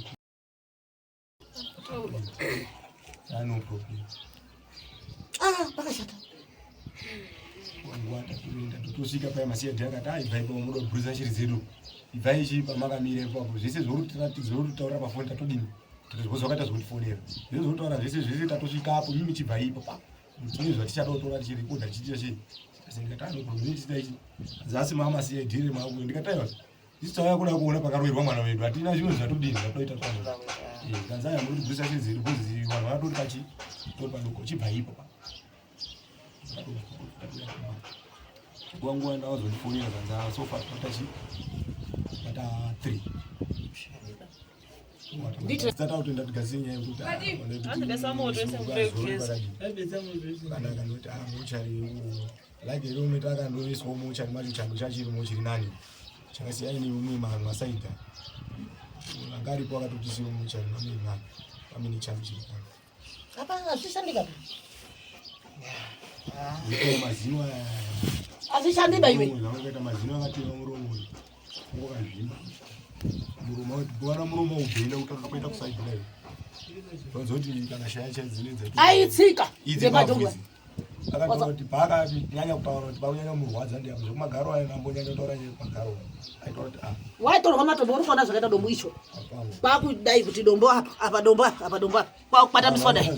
No problem. Ah, pakashata. Wangu atakuenda totosvika paya masiya dhaka akati ah ibvai pamwe munoda kubhurisa shiri dzedu. Ibvai chi pamakamira ipapo zvese zvorutiratidza zvorutaura pafoni tatodini. Tatozwa zvakaita zvokutifonera. Zvese zvorutaura zvese zvese tatosvika apo mimi chibvai ipapo. Tine zvatichada kutora tichirekodha tichiita chii. Asi ndikati ah no problem tichiita ichi. Zasi mama siya dhiri mako ndikati aiwa. Isu tauya kuda kuona pakaroverwa mwana wedu, hatina zvimwe zvatodini zvatoita zvangu. Eh, kanzi aya muri kubvisa chiziri kuzi vanhu vatori pachi tori padoko chibva ipo pa. Nguva nguva ndawazondifonera kanzi ah, so far pata chi pata 3. Tatakutoenda tigadzire nyaya yekuti kana kanoti ah mochari like rume takandoiswa mochari macho chando chachirimo chiri nani chakasiyana neumwe masaidha anga aripo akatopisira mochari mamiri nani pamine chando chiri nani apa hazvishandika mazino aya hazvishandiba iwe zvakaita mazino akatema muromo ngokazvimba muromo bwana muromo ubhenda kutanga kuenda kusaidhi nayo vanzoti kana shaya chaidzine aitsika idzi Akataura kuti paakanyanya kutaura kuti pakunyanya kumurwadza ndiapo zvekumagaro ayo ambonyanya kutaura nyaya yekumagaro aitaura kuti ah Waitorwa matombo uri kuona zvakaita dombo icho. apango. Kwakudai kuti dombo apa, apa dombo apa, apa dombo apa. Kwakubatamiswa dai.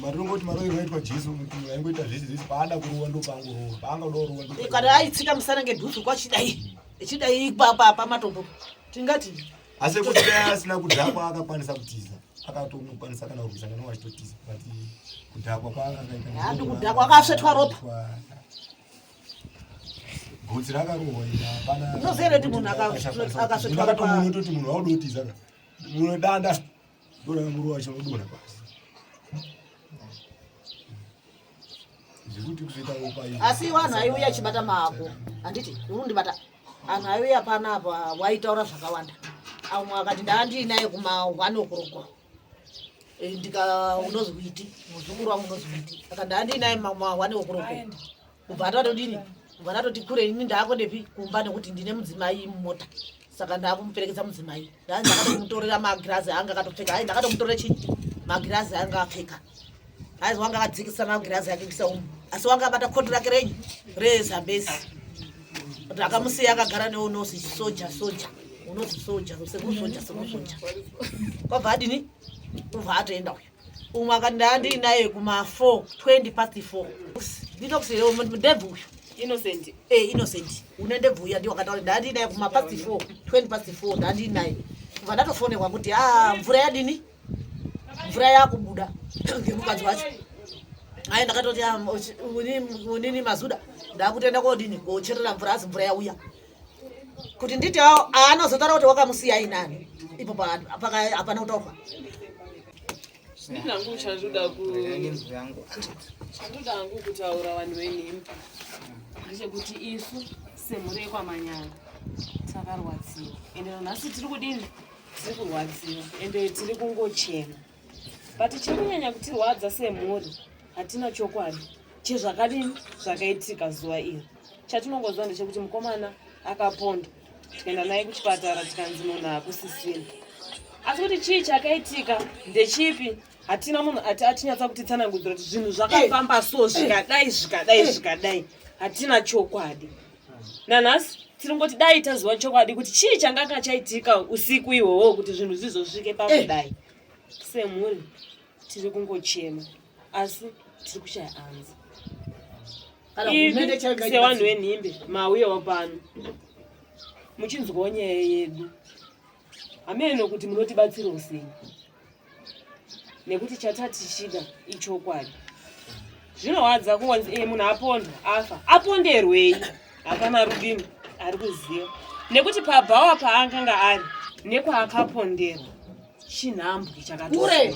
Marinongoti maroiro aitwa Jesu kuti aingoita zvese zvese paada kurowa ndopaangorowa paangada kurowa ndo Kana aitsika musana ngedhutsu kwachidai. Ichidai pa pamatombo. Tingati asi kuti dai asina kudhakwa akakwanisa kutiza akatokwanisa kana kurwisana newo achitotiza but kudhakwa kwaanga akaita Haadi kudhakwa, akasvetwa ropa. Gotsi rakarohwa iri hapana. Unoziva here kuti munhu akasvetwa ropa- Akatomuona kutoti munhu wauda kutiza ka. Munhu danda ndorakamurova chinodonha pasi. Zvekuti kuzoita ropa iri. Asi vanhu aiuya achibata maako handiti uri kundibata anhu aiuya panapa waitaura zvakawanda amwe akati ndaandiinaye kuma 1 o'clock. Ndika unozwiti muzukuru wangu unozwiti aka ndaandiinaye ma 1 o'clock kubva atatodini kubva ndatoti kure ini ndaakondepi kumba nekuti ndine mudzimai mumota saka ndakumuperekedza mudzimai ndakatomutorera magirazi anga akatopfeka ai ndakatomutorera chii magirazi anga apfeka aizi wanga akadzikisa magirazi ake kuisa umu asi wanga abata koti rake renyu rezambezi ndakamusiya akagara neunozi soja soja unozi soja sekuru soja sekuru soja kwabva adini ubva atoenda uyu umwe akati ndaandiinaye kuma 4 20 past 4 ndinokusiye ndebvu uyu Innocent. Innocent une ndebvu uya ndiwo akataura ndaandiinaye kuma past 4 20 past 4 ndaandiinaye kubva ndatofonerwa kuti a mvura yadini mvura yakubuda ngemukadzi wacho ai ndakatoti ah, unini mazuda ndakutoenda kodini kocherera mvura asi mvura yauya kuti nditi anozotaura kuti wakamusiya inani ipo hapana kutaurwa. Ndinangu chandoda ku Regai yangu. Chandoda hangu kutaura vanhu venhimbi ndechekuti isu semhuri yekwaManyanga takarwadziwa ende nanhasi tiri kudini tiri kurwadziwa ende tiri kungochema but chiri kunyanya kutirwadza semhuri hatina chokwadi chezvakadini zvakaitika zuva iri. Chatinongoziva ndechekuti mukomana akapondwa tikaenda naye kuchipatara tikanzi munhu hakusisina asi kuti chii chakaitika ndechipi hatina munhu ati atinyatsa kutitsanangudzira kuti zvinhu zvakafamba so zvikadai zvikadai zvikadai hatina chokwadi nanhasi tiri ngoti dai taziva chokwadi kuti chii changa chaitika usiku ihwohwo kuti zvinhu zvizosvike pakudai semhuri tiri kungochema asi tiri kushaya anza. Kana hurumende chaiyo Imi sevanhu venhimbe mauyawo pano muchinzwawo nyaya yedu hameno kuti munotibatsirawo sei nekuti chatatichida ichokwadi zvinorwadza kungonzi munhu apondwa afa aponderwei hapana rudini ari kuziva nekuti pabhawa paakanga ari nekwaakaponderwa chinhambwe chakatokura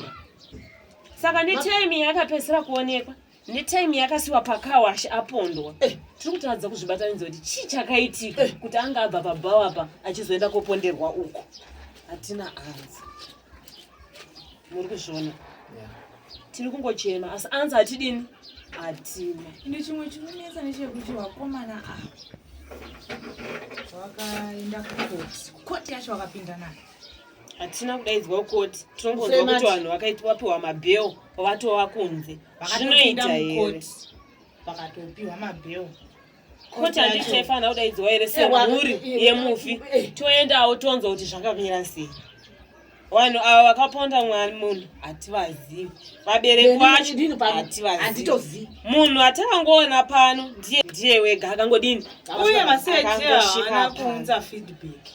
saka netime yakapedzisira kuonekwa netime yakasiwa pakawashi apondwa tiri kutadza kuzvibatanidza kuti chii chakaitika kuti anga abva pabhawa apa achizoenda koponderwa uko hatina anza muri kuzviona tiri kungochema asi anza hatidini hatina. Ende chimwe chinonetsa ndechekuti vakomana ava vakaenda kukoti koti yacho vakapinda nayo. Hatina kudaidzwa kukoti tinongonzwa kuti vanhu vakaitwa vapiwa mabail vatova kunze. Vakatopinda Zvinoita here? mukoti vakatopiwa mabail. Koti handiti taifanira kudaidzwa here semhuri yemufi toendawo tonzwa kuti zvakamira sei vanhu ava vakaponda mwana munhu hativazivi vabereki vacho hativazivi. Handitozivi. Munhu atakangoona pano ndiye ndiye wega akangodini uye maseche Akangosvika haana pano. kuunza feedback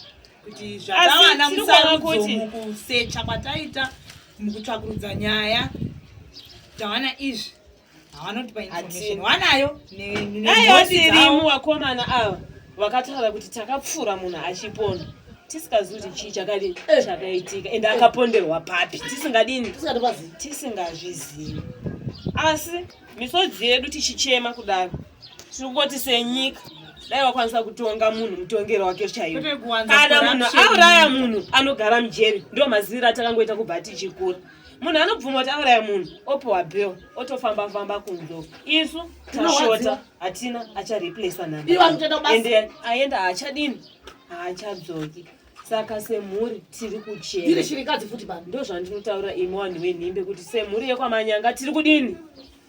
kuti Asi zvatawana tiri kuona musarudzo kuti- mukusecha kwataita mukutsvakurudza nyaya tawana izvi havanotipa information Hatina. wanayo Aiwa tirimu vakomana ava vakataura kuti takapfuura munhu achiponda tisikazivi kuti chii chakadini chakaitika ende akaponderwa papi tisingadini Tisingatovazivi. Tisingazvizivi asi misodzi yedu tichichema kudaro tiri kungoti senyika dai vakwanisa kutonga munhu mutongero wake chaiwo. Kwete kuwanza Kana munhu corruption. auraya munhu anogara mujeri ndo maziviro atakangoita kubva tichikura munhu anobvuma kuti auraya munhu opiwa bail otofamba famba kunze uko. Isu tashota hatina achareplacer Ivo vanotoenda kubasa. ende aenda haachadini haachadzoki saka semhuri tiri Ndiri kuchema. shirikadzi futi pano. Ndo zvandinotaura imi vanhu venhimbe kuti semhuri yekwaManyanga tiri kudini.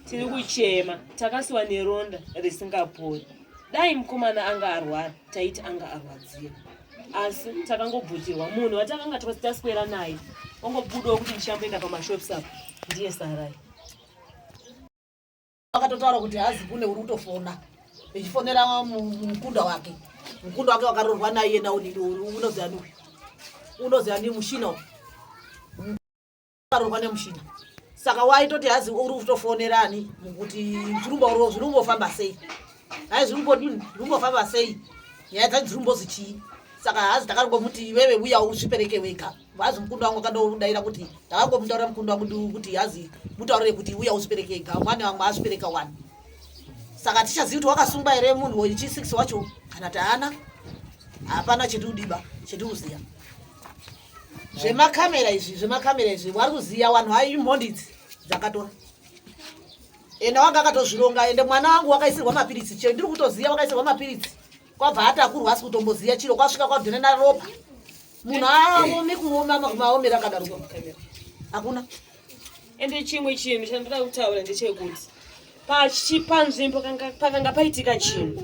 Tiri kuchema, takasiwa neronda risingapori. Dai mukomana anga arwara, taiti anga arwadziwa. Asi takangobvutirwa munhu watakanga taswera naye. Ongobudawo kuti ndichamboenda pamashops apo. Ndiye Sarai. Akatotaura kuti hazi kune uri kutofona echifonera mukunda wake. Mukunda wake wakaroorwa naye naonini unozi ani uyu? Unozi ani mushina uyu? Akaroorwa nemushina. Saka waitoti hazi uri kutofonera ani kuti zviri kumbofamba sei? Hayi zviri kumbodini? Zviri kumbofamba sei? Nyaya dzacho dziri kumbozi chii? Saka hazi takangomuti iwewe uya uzvipereke wega. Hazi mukunda wangu akandodaira kuti ndakangomutaurira mukunda wangu kuti hazi mutaurire kuti uya uzvipereke wega. Mwana wangu azvipereka wani. Saka tichazivi kuti wakasungwa here munhu wechi 6 wacho kana taana. Hapana chetikudiba, chetikuziya. Zvemakamera izvi, zvemakamera izvi wari kuziya wanhu hai mhondi idzi dzakatora. Ende wanga akatozvironga ende mwana wangu wakaisirwa mapiritsi chero ndiri kutoziya wakaisirwa mapiritsi. Kwabva atakurwa asi kutomboziya chiro kwasvika kwadhonena ropa. Munhu aaomi kuoma maomero akadaro. Hakuna. Ende chimwe chinhu chandoda kutaura ndechekuti panzvimbo pakanga paitika chinhu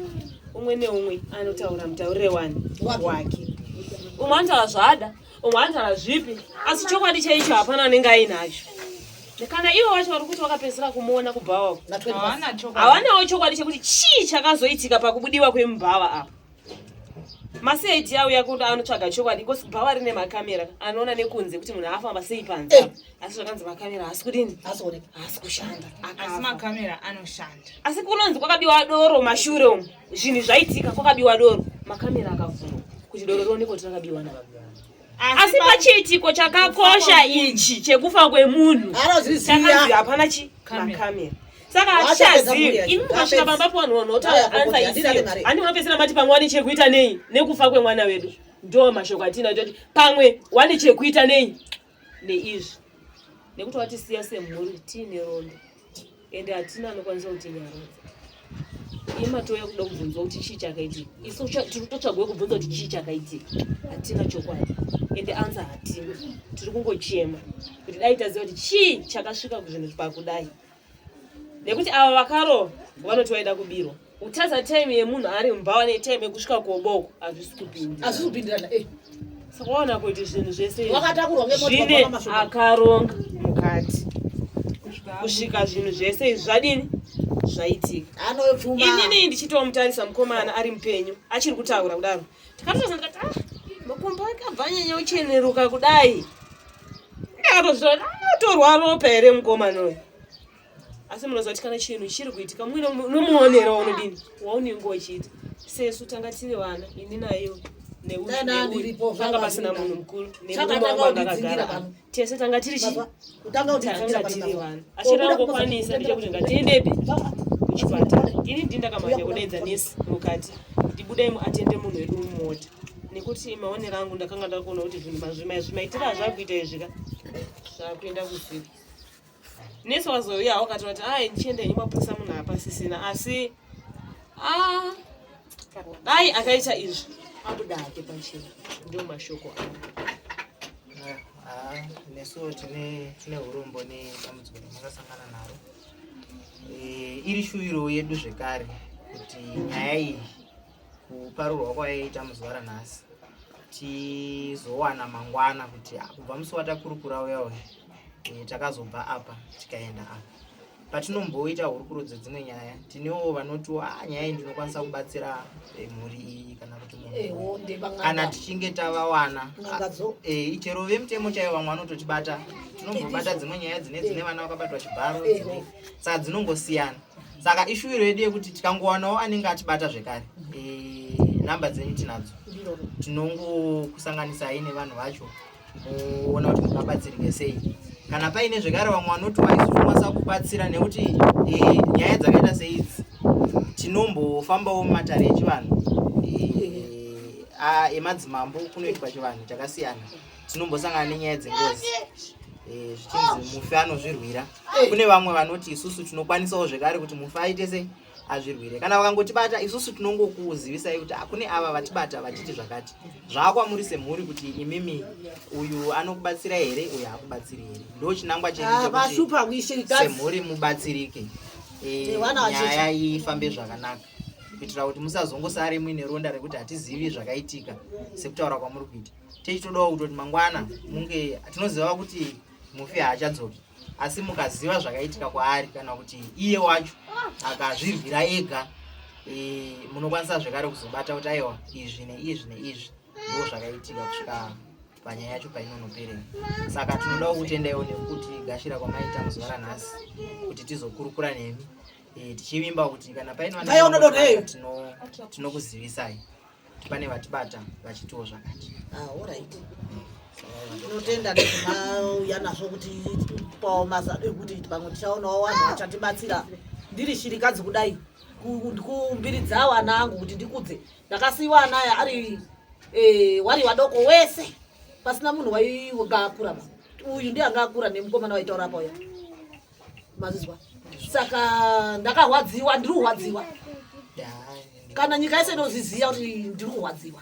umwe neumwe anotaura mutaurire wani wake. Umwe anotaura zvaada, umwe anotaura zvipi, asi chokwadi chaicho hapana anenge ainacho. Kana ivo vacho vari kuti vakapedzisira kumuona kubhawa uko, havanawo chokwadi chekuti chii chakazoitika pakubudiwa kwemubhawa apa. MaCID auya kuti anotsvaga chokwadi because bhawa rine makamera anoona nekunze kuti munhu afamba sei panze apa. Asi zvakanzi makamera haasi kudini? Haasi kushanda. Asi makamera anoshanda. Asi kunonzi kwakabiwa doro mashure umu. Zvinhu zvaitika kwakabiwa doro. Makamera akavhurwa kuti doro rionekwe kuti rakabiwa nani. Asi pachiitiko chakakosha ichi chekufa kwemunhu chakanzi hapana chi makamera. Saka hatichazivi imi mukasvika pamba po vanhu vanotaura ansa isiyo handi munopedzisira mati pamwe wane chekuita nei nekufa kwemwana wedu. Ndo mashoko atinacho kuti pamwe wane chekuita nei neizvi nekuti watisiya semhuri tiine rondo ende hatina anokwanisa kutinyaradza. Iye matouya kuda kubvunzwa kuti chii chakaitika, isu tiri kutotsvagwa kubvunza kuti chii chakaitika, hatina chokwadi ende ansa hatina, tiri kungochema kuti dai taziva kuti chii chakasvika kuzvinhu pakudai, nekuti ava vakarova vanoti vaida kubirwa. Kutadza time yemunhu ari mubhawa netime yekusvika kuoboko hazvisi kupindirana. Hazvisi kupindirana, eh. Saka waona kuti zvinhu zvese izvi Wakatakurwa ngemota zvine kubva pamashoka. akaronga mukati kusvika zvinhu zvese izvi zvadini zvaitika. Anopfuma. Inini ndichitomutarisa mukomana ari mupenyu achiri kutaura kudaro, ndakatotarisa ndikati ah, makumbo ake abva anyanya kucheneruka kudai, ndakatozvitora atorwa ropa here mukomana uyu. Asi munoziva kuti kana chinhu chiri kuitika nomuonero waunodini waunenge uchiita. Sesu tanga tiri vana, ini naiwe panga pasina munhu mukuru nemurume wangu anga akagara, tese tanga tiri chi tanga tiri vana. Asi chatangokwanisa ndechekuti ngatiendepi kuchipatara. Ini ndini ndakamhanya kudaidza nesi mukati kuti budai muatende munhu wedu mumota, nekuti maonero angu ndakanga ndakuona kuti zvinhu zvimaitiro azvakuita izvi ka zvakuenda kuzivi. Nesi wazouya wakati kuti ai ndichienda henyu mapurisa munhu hapasisina, asi ah, dai akaita izvi abuda hake pachena. Ndio mashoko angu. Nesuwo tine urombo nedambudziko ramakasangana naro. Iri shuviro yedu zvekare kuti nyaya iyi kuparurwa kwayaita muzuva ranhasi tizowana mangwana kuti kubva musi watakurukura uya uya takazobva apa tikaenda apa. Patinomboita hurukuro dzedzimwe nyaya tinewo vanotiwo nyaya iyi ndinokwanisa kubatsira mhuri iyi kana kuti munhu kana tichinge tavawana chero vemutemo chaivo vamwe vanototibata. Tinombobata dzimwe nyaya dzine vana vakabatwa chibharo, saka dzinongosiyana. Saka ishuwiro yedu yekuti tikangowanawo anenge atibata zvekare, namba dzenyu tinadzo, tinongokusanganisai nevanhu vacho muona kuti mungabatsirike sei. Kana paine zvekare vamwe vanoti isu tinokwanisa kubatsira nekuti nyaya dzakaita seidzi tinombofambawo mumatare echivanhu emadzimambo, kunoitwa chivanhu chakasiyana, tinombosangana nenyaya dzengozi zvichinzi mufi anozvirwira. Kune vamwe vanoti isusu tinokwanisawo zvekare kuti mufi aite sei azvirwire. Kana vakangotibata isusu tinongokuzivisai kuti kune ava vatibata vachiti zvakati, zvaakwamuri semhuri kuti imimi uyu anokubatsira here uyu haakubatsiri here. Ndo chinangwa chedu chekuti semhuri mubatsirike. eh, nyaya ifambe zvakanaka kuitira kuti musazongosare muine ronda rekuti hatizivi zvakaitika sekutaura kwamuri kuita. Tichitodawo kutoti mangwana munge tinoziva kuti mufi haachadzoki asi mukaziva zvakaitika kwaari kana kuti iye wacho akazvirwira ega e, munokwanisa zvekare kuzobata kuti aiwa izvi neizvi neizvi ndo zvakaitika kusvika panyaya yacho painonoperera saka tinoda kukutendaiwo nekuti gashira kwamaita muzuva ranhasi kuti tizokurukura nemi e, tichivimba kuti kana paine tinokuzivisai pane vatibata vachitiwo zvakati ah, alright tinotenda nezvamauya nazvo kuti pawo mazano ekuti pamwe tichaonawo vanhu vachatibatsira ndiri shirikadzi kudai kumbiridza vana angu kuti ndikudze ndakasiiwa anaya ari eh, wari vadoko wese pasina munhu waiga akura ba uyu ndiye anga akura nemukomana waitaura apa uya mazizwa saka ndakarwadziwa ndiri kurwadziwa kana nyika yese inozviziva kuti ndiri kurwadziwa.